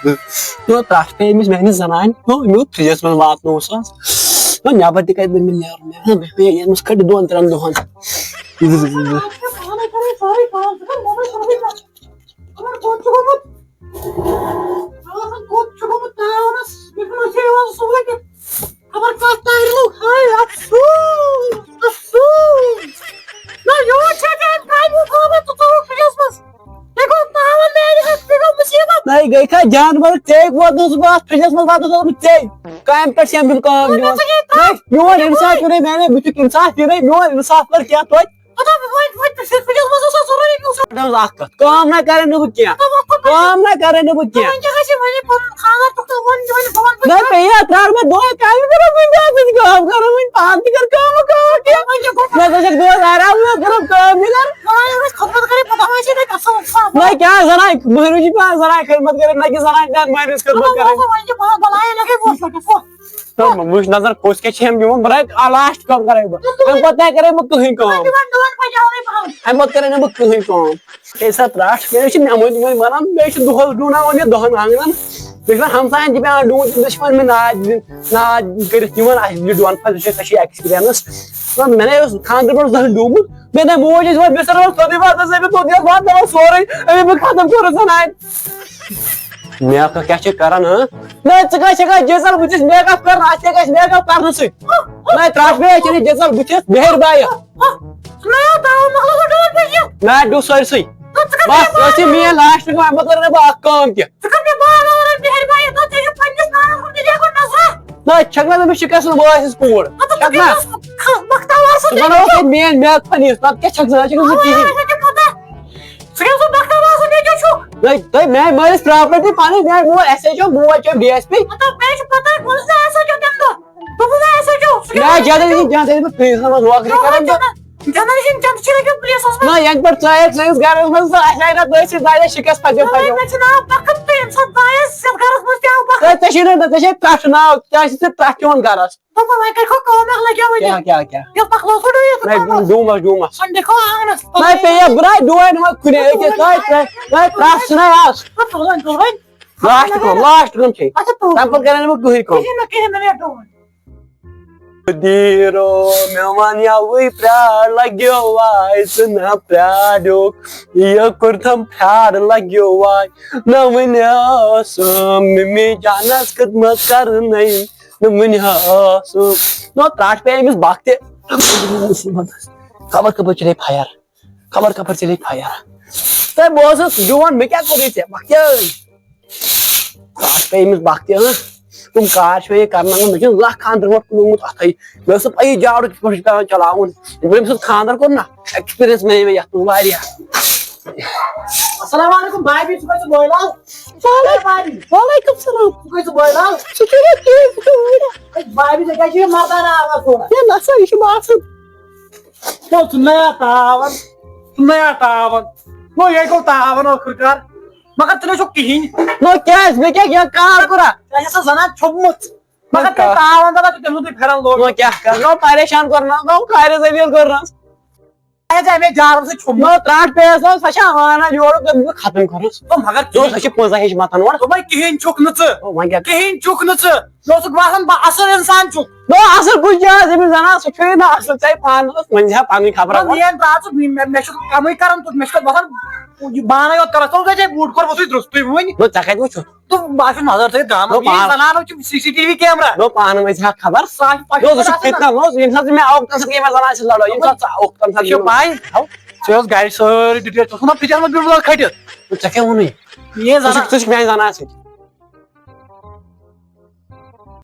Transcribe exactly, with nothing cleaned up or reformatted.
تہٕ تَتھ پیٚیہِ أمِس میٛانہِ زنانہِ، ہُہ، أمۍ اوس فرٛجَس منٛز واتنووُس حظ۔ نہ، نٮ۪بر تہِ کَتہِ بَنہِ مےٚ نیرُن؟ مےٚ، مےٚ پیٚیہِ أمِس کھٔٹہِ دۄن ترٛٮ۪ن دۄہَن۔ خبر کَتھ تارِ لوٚگ، ہاے افسوس، افسوس۔ نہ، یور چھا کانٛہہ کامہِ تھاوان ژٕ ژوٚوُکھ فرٛجَس منٛز؟ یہِ گوٚو تاوَن میٛانہِ حق، یہِ گوٚو مُصیٖبت۔ نہ، یہِ گٔے کانٛہہ جانور، ژے ووتنَس بہٕ اَتھ فرٛجَس منٛز واتنَس اوسُس ژے۔ کامہِ پٮ۪ٹھ چھِ یِم کٲم دِوان۔ ژٕ گٔے نہ، میون اِنصاف یہِ نَے، مےٚ نَے، بہٕ چھُکھ اِنصاف، یہِ نَے، میون اِنصاف کَر کینٛہہ توتہِ۔ مطلب، وۄنۍ، وۄنۍ تہِ چھِ فرٛجَس منٛز اوس آسان ضروٗری، مےٚ اوس اَتھ منٛز اَکھ کَتھ، کٲم نہ کَرے نہٕ بہٕ کینٛہہ، مطلب، وۄنۍ کوٚر کٲم نہ کَرے نہٕ بہٕ کینٛہہ۔ وۄنۍ کیٛاہ گژھِ وۄنۍ یہِ پَنُن خانٛدار تُک تہٕ وۄنۍ، وۄنۍ، وۄنۍ، وۄنۍ نہ، مےٚ یہِ ترٛاو مےٚ دۄہَے کامہِ، مےٚ دوٚپ، وۄنۍ کیٛاہ گژھِ کٲم کَرُن، وۄنۍ پانہٕ تہِ کَر کٲم، کٲم کینٛہہ۔ وۄنۍ کیٛاہ گوٚو؟ مےٚ گژھِ دۄہَس آرام، مےٚ کَرُن کٲم، مےٚ کَر۔ وۄنۍ اگر أسۍ خدمت کَرے، پَتہٕ وۄنۍ چھِ ییٚتہِ اَصٕل اِنسان۔ نہ، کیٛاہ زَنان، مٔہنیوٗ چھِ پٮ۪وان زَنان خدمت کَرٕنۍ، نہ کہِ زَنان چھِ پٮ۪وان مٔہنِوِس خدمت کَرٕنۍ۔ وۄنۍ یہِ بَلاے لَگے وۄنۍ پھٔٹِس وۄنۍ۔ تہٕ وٕچھ نظر، کُس کیٛاہ چھِ ہٮ۪م دِوان، بہٕ رَٹہٕ آ، لاسٹ کٲم کَرَے بہٕ۔ اَمہِ پَتہٕ نَے کَرَے بہٕ کٕہٕنۍ کٲم۔ اَمہِ پَتہٕ کَرَے نہٕ بہٕ کٕہٕنۍ کٲم۔ ہے سا ترٛٹھ، مےٚ چھِ نٮ۪مٲنۍ وٲنۍ وَنان، مےٚ چھِ دۄہَس ڈوٗناوان یہِ دَہَن آنٛگنَن۔ مےٚ چھِ وَنان ہمسایَن تہِ پٮ۪وان ڈوٗنۍ، تِم چھِ وَنان مےٚ ناد، ناد کٔرِتھ یِوان، اَسہِ دِ ڈوٗنۍ پھَل، ژےٚ چھے، ژےٚ چھے ایکسپیٖریَنٕس۔ مےٚ نَے اوس خانٛدرٕ برونٛہہ زٕہٕنۍ ڈوٗمُت، مےٚ نَے موج ٲس وَنان، بِسَر اوس سیوٚدُے وَتَس، أمۍ دوٚپ، یَتھ وَتھ نَے اوس سورُے، أمۍ مےٚ ختم کوٚرُس زَنانہِ۔ میک اپ کیٛاہ چھِ کران، ہاں؟ نہ، ژٕ کَتہِ چھَکھ اَتھ جِزَل بٕتھِس میک اپ کران؟ اَتھ کیٛاہ گژھِ میک اپ کرنہٕ سۭتۍ؟ نہ، ترٛٹھ مےٚ چھِ نہٕ جِزَل بٕتھِس، بیہر بایہِ۔ نہ، داو مۄکلو ڈوٗر بجہِ۔ نہ، ڈوٗ سٲرسٕے۔ نہ، ژٕ کَتہِ بس، چھَکھ یۄس یہِ میٲنۍ لاسٹ کٲم، بہٕ کَرٕ نہٕ بہٕ اَکھ کٲم تہِ۔ ژٕ کَتہِ چھَکھ بار بار بیہر بایہِ؟ نہ، ژےٚ چھُ پنٛنِس ناوَس کُن تہِ لیکھُن نظرہ۔ نہ، چھَکھ نہ ژٕ مےٚ شِکَس نہٕ بہٕ آسٮ۪س کوٗر۔ نہ، ژٕ چھَکھ نہ؟ کَتہِ چھَکھ بختاوار سُنٛد ژٕ بَناوَکھ لیکھُن؟ ییٚتہِ میٲنۍ میک پھٔنِس، نَتہٕ کیٛاہ چھَکھ ژٕ؟ ژٕ چھَکھ نہٕ اَوَے کِہیٖنۍ۔ آسان ژےٚ پَتہ۔ ژٕ کیٛاہ سُہ بختاوار سُنٛد لیکھُن چھُکھ؟ تۄہہِ، تۄہہِ میٛانہِ مٲلِس پراپرٹی پنٕنۍ، میٛانہِ مول ایس ایچ او، موج چھِ ڈی ایس پی۔ مطلب، مےٚ چھُ پتہ، کُس زِ ایس ایچ او تَمہِ دۄہ؟ دوٚپُن زِ ایس ایچ او، سُہ کیٛاہ میٛانہِ جنرل چھُ؟ یہِ جنرل یہِ پُلیٖسَس منٛز نوکری کران تہٕ جنرل، جنرل چھِ لٔگِتھ پُلیٖسَس منٛز۔ نہ، یَنہٕ پٮ۪ٹھ ژٕ آیَکھ سٲنِس گَرَس منٛز تہٕ اَسہِ آیہِ نہ تٔتھۍ سۭتۍ واریاہ شِکَس پَتہٕ نہ، پَتہٕ۔ مےٚ چھُ ناو تَخت تہٕ ییٚمہِ ساتہٕ بہٕ آیَس یَتھ گَرَس منٛز تہِ آو بَخت۔ تۄہہِ، ژےٚ چھُے نہٕ، ژےٚ چھے ترٛٹھ ناو، کیٛاہ چھُ ژےٚ ترٛٹھ یِوان گَرَس؟ دوٚپُن، وۄنۍ کَرِ کھو کٲم اَکھ لَگیو وۄنۍ۔ کیٛاہ، کیٛاہ، کیٛاہ؟ یَتھ مۄکلاو سُہ ڈُوِتھ نہ، کٲم اَکھ۔ ڈوٗمَس، ڈوٗمَس۔ وۄنۍ دِکھو آنٛگنَس۔ نہ، پیٚیہِ برٛاے ڈوٗنۍ وۄنۍ کُنہِ أکِس، تۄہہِ، تۄہہِ، تۄہہِ ترٛٹھ چھِنہ آز۔ وۄنۍ تُل وۄنۍ، تُل وۄنۍ۔ لاسٹ کٲم، لاسٹ کٲم چھے۔ اچھا، تُل۔ تَمہِ پَتہٕ کَرے نہٕ بہٕ کٕہٕنۍ کٲم۔ کِہیٖنۍ نہٕ، کِہیٖنۍ نہٕ، مےٚ ڈوٗنۍ۔ دیٖرو، مےٚ وَن یَوٕے پرٛار لَگیو واے، ژٕ نہ پرٛاریوکھ، یہِ کوٚرتھَم پھیٛار لَگیو واے، نہ وٕنہِ ٲسٕم مِمی جانَس خدمت کَرنَے۔ نہ وٕنہِ ہا سُہ نہ ترٛٹھ پیٚیہِ أمِس بَکھ تہِ۔ خبر کَپٲرۍ چلے فایَر، خبر کَپٲرۍ چلے فایَر۔ تۄہہِ بہٕ اوسُس ڈوٗن، مےٚ کیٛاہ کوٚرُے ژےٚ؟ بَکھ تہِ ٲے۔ ترٛٹھ پیٚیہِ أمِس بَکھ تہِ، ہاں۔ تِم کار چھِ مےٚ یہِ کَرناوان، مےٚ چھُنہٕ زانٛہہ خانٛدرٕ برونٛٹھ کُنہِ اوٚنمُت اَتھَے۔ مےٚ ٲس نہٕ پَیی جاڈو کِتھ پٲٹھۍ چھُ پٮ۪وان چلاوُن۔ ییٚلہِ بہٕ أمِس سۭتۍ خانٛدر کوٚر نہ، ایکسپیٖریَنٕس میلے مےٚ یَتھ منٛز واریاہ۔ السلام علیکم بھابھی، ژٕ کَتہِ چھُکھ بٲے لال؟ وعلیکم، وعلیکم السلام۔ ژٕ کَتہِ چھُکھ بٲے لال؟ ژٕ چھُکھ ٹھیٖک، ژٕ چھُکھ ٹھیٖک۔ ہے بھابھی، ژےٚ کیٛازِ چھُ یہِ مردانہٕ آواز تھوڑا؟ ہے نہ سا، یہِ چھُ باسان۔ نو، ژٕ نیا تاوان، ژٕ نیا تاوان۔ نو، یہِ گوٚو تاوان ٲخٕر کار۔ مگر ژٕ نَے چھُکھ کِہیٖنۍ۔ نو، کیٛازِ؟ مےٚ کیٛاہ، کیٛاہ کار کوٚرا؟ ژےٚ چھےٚ سۄ زنان چھوٚمبمُت۔ مگر ژےٚ کیٛاہ؟ تاوان دَپان، ژٕ تٔمۍ سُنٛدُے پھٮ۪رن لوگ۔ نو، کیٛاہ کَرٕ؟ نو، پریشان کوٚرنَس، نو، خارِ ذلیٖل کوٚرنَس۔ ہے، ژےٚ اَمے جارَن سۭتۍ چھوٚمبمُت۔ نو، ترٛٹھ پیٚیَس نہ، سۄ چھےٚ وَنان یورٕ تہٕ بہٕ ختم کَرُس۔ نو، مگر نو، سۄ چھِ پنٛژاہ ہِش مَتھان اورٕ۔ دوٚپمَے، کِہیٖنۍ چھُکھ نہٕ ژٕ۔ او، وۄنۍ کیٛاہ؟ کِہیٖنۍ چھُکھ نہٕ ژٕ۔ مےٚ اوسُکھ باسان، بہٕ اَصٕل اِنسان چھُکھ۔ نو، اَصٕل کُس جاے ٲس أمِس زَنان؟ سُہ چھُے نہٕ اَصٕل، ژےٚ پانَس منٛز ہا پَنٕنۍ خبر نہ، وَنان۔ مین درٛاو ژٕ، مےٚ، مےٚ چھُ کَمٕے کَران، تہٕ مےٚ چھُ تَتھ باسان، یہِ بانَے یوت کَران۔ ژٕ اوسُے ژےٚ بوٗٹھ کوٚرمُتٕے درٛستُے وٕنۍ۔ نو، ژےٚ کَتہِ وٕچھُتھ؟ تہٕ بہٕ آسہٕ نظر تھٲیِتھ درٛامُت۔ نو، یہِ پانہٕ۔ زَنان چھِ C C T V camera. نو، پانہٕ ؤنۍ ژےٚ خبر۔ سُہ آسہِ پَتہٕ نو، ژٕ چھُکھ آسان۔ فِتنہٕ، نو، ییٚمہِ ساتہٕ ژٕ مےٚ آوُکھ، تَمہِ ساتہٕ گٔے مےٚ زَنان سۭتۍ لَڑٲے۔ ییٚمہِ ساتہٕ ژٕ آوُکھ، تَمہِ ساتہٕ ژےٚ چھےٚ گٔے مےٚ پَے؟ ہاو۔ ژےٚ اوس گَرِ سٲرٕے ڈِٹیل، ژٕ اوسُکھ نا فرٛجَس منٛز بیوٗٹھمُت کھٔٹِتھ۔ نو، ژےٚ کیٛاہ ووٚنُے؟ یہِ ژٕ زَنان چھُکھ، ژٕ چھُکھ میٛانہِ زَنان سۭتۍ۔